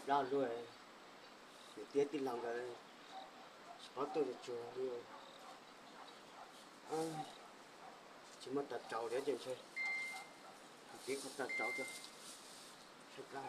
Laj luaj, niam tij tij laug nkawd tsis paub tuaj tsuag li. Tsis muaj tag rau li ces ntshe tiv qhov tag rau rau sab plab.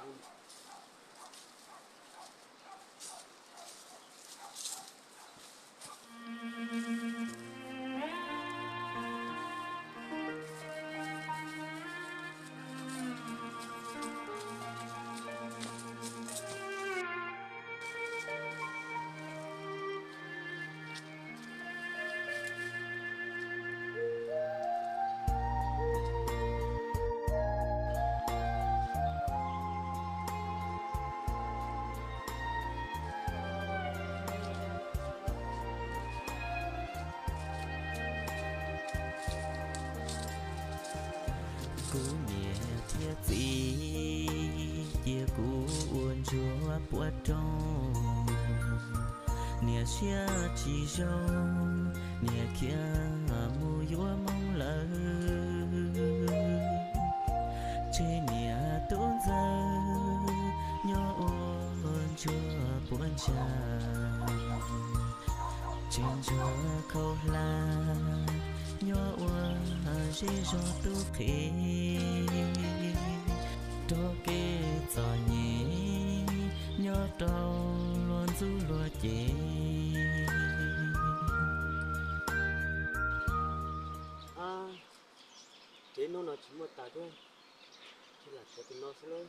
Kuv niam thiab txiv cia kuv ua ntsuag puab rooj, niam siab tsis zoo, niam khiav mus yuav Hmoob lawm. Tseg niam tub ntxawg nyob ua ntsuag puab ntsa, tseg ntsuag khaub hlab nyob ua zej zog tub qhe, rau kev txom nyem nyob rau luag ntxub luag ces. Kev hnub no tsis muaj tas thiab, tsis lam tshuav tus no xwb lawm.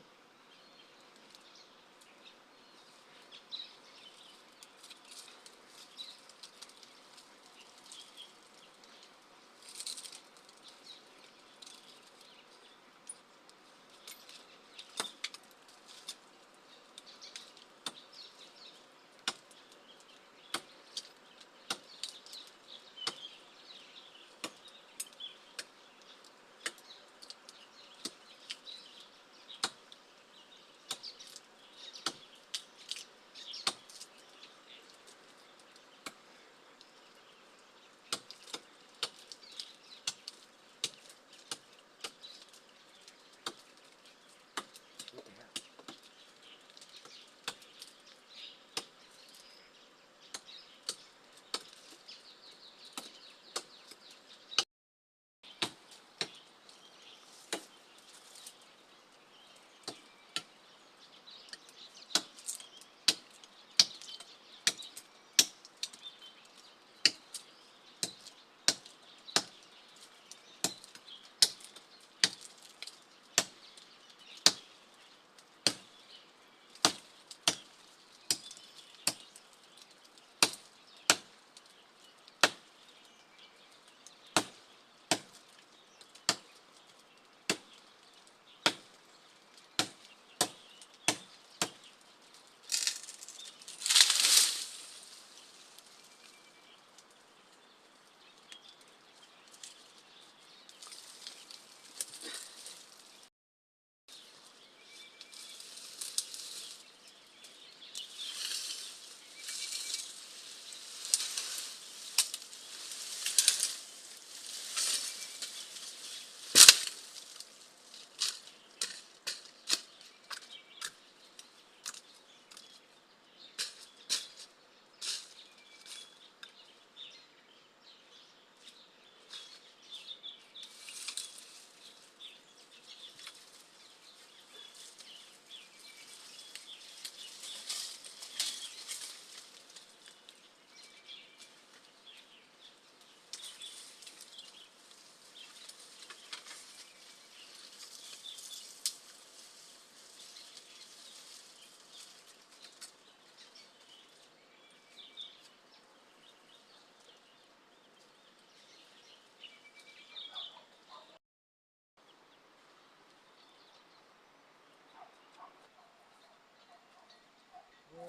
Ua,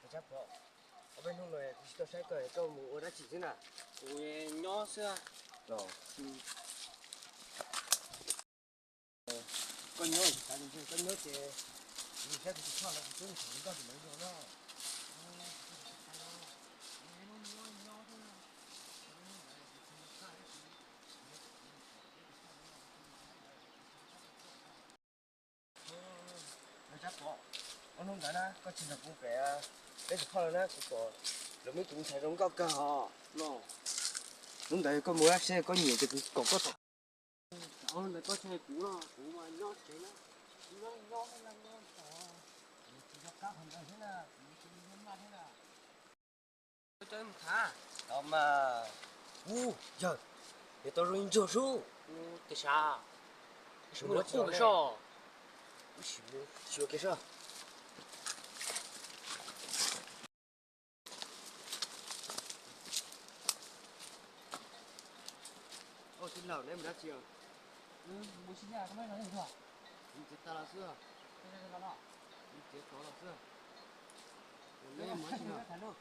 Tsab Pov, ob peb hnub no kuv tsis tuaj saib koj, koj mus ua dab tsi xwb na? Kuv nyob xwb. Koj nyob, koj nyob ces kuv saib kuv tus choj los kuv twb mus tham hluas nkauj tim lawv dua no. Tsab Pov, Hnub ntawd na koj tsis nrog kuv pem peb tus phauj lawm na, kuv pom lawv muaj ib tug ntxhais zoo nkauj kawg hos no. Hnub ntawd koj mus dab tsi koj nyiam ces kuv kom koj tom. Ntawd koj tsis hais kuv los kuv mas nyob tsev na, nyob nyob nyob tom, kuv tsis nco qab qhov ntawd thiab na, kuv tsis nco maj thiab na. Coj mus tham. Tau mas, ub yawg, yog tau zoo ntsuag sub. Ub, tias sav, sim mus lawv puj kiag soj. Sim mus kiag soj. Tij laug, neb mus dab tsi os? Mus tsev tas los xwb, mus tsev tod los xwb. Neb mus dab tsi os?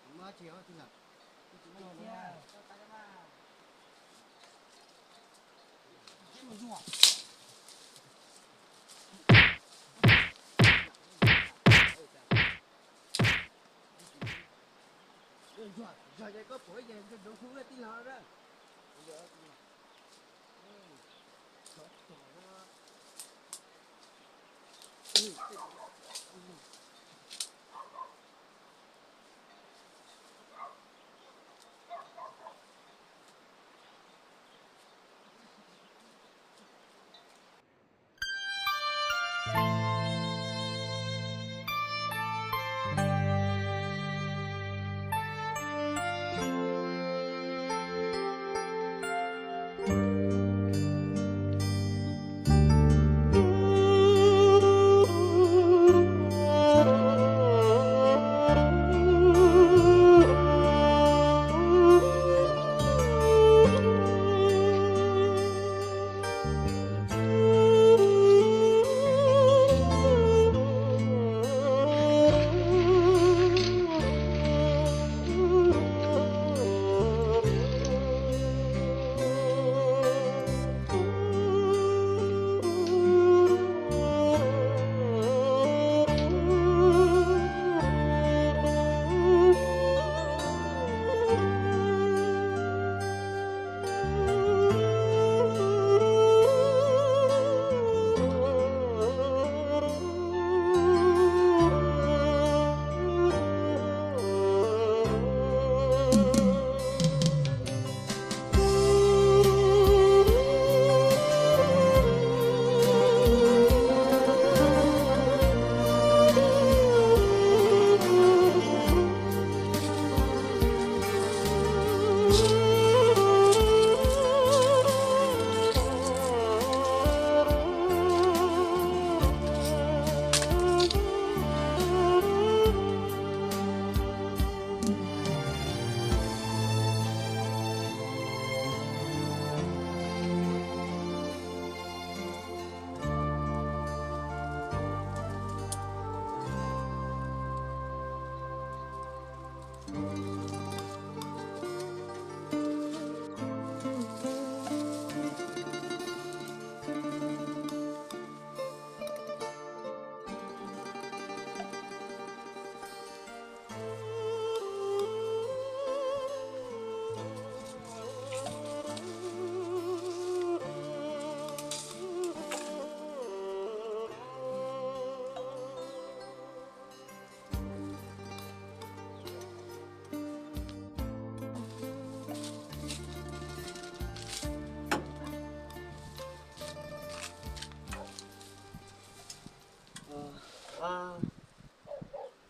Mus dab tsi os tij laug? Zog ces koj pom ib ce doov hu tij laug na.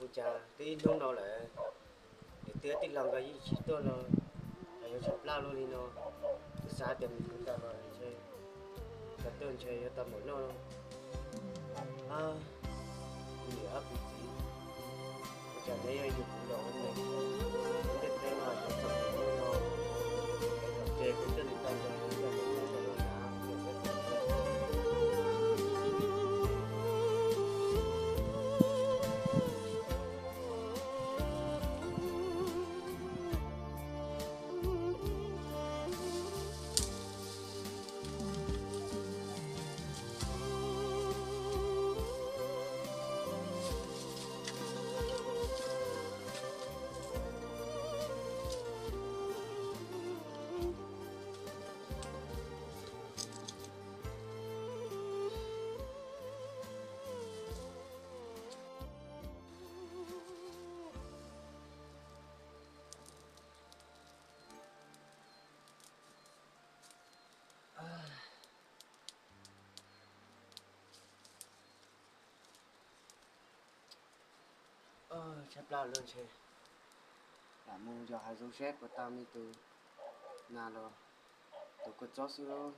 Ua cas twb ib hnub no lawm, niam tij tij laug nkawd yeej tsis tuaj los, yuav tsis plab luaj li no. Kuv xav tias mus kuv tas los ntshe, tas tuaj ntshe yuav tau mus noj no. Kuv niam kuv txiv, ua cas neb yuav yug kuv los ua neeg ntiaj teb no yuav txom nyem no. Ces kuv thiaj li tau los ua neeg ntiaj teb no. Tshaib plab lawm ntshe, lam mus yos hav zoov seb puas tau me tus nas los tus kua txob xwb.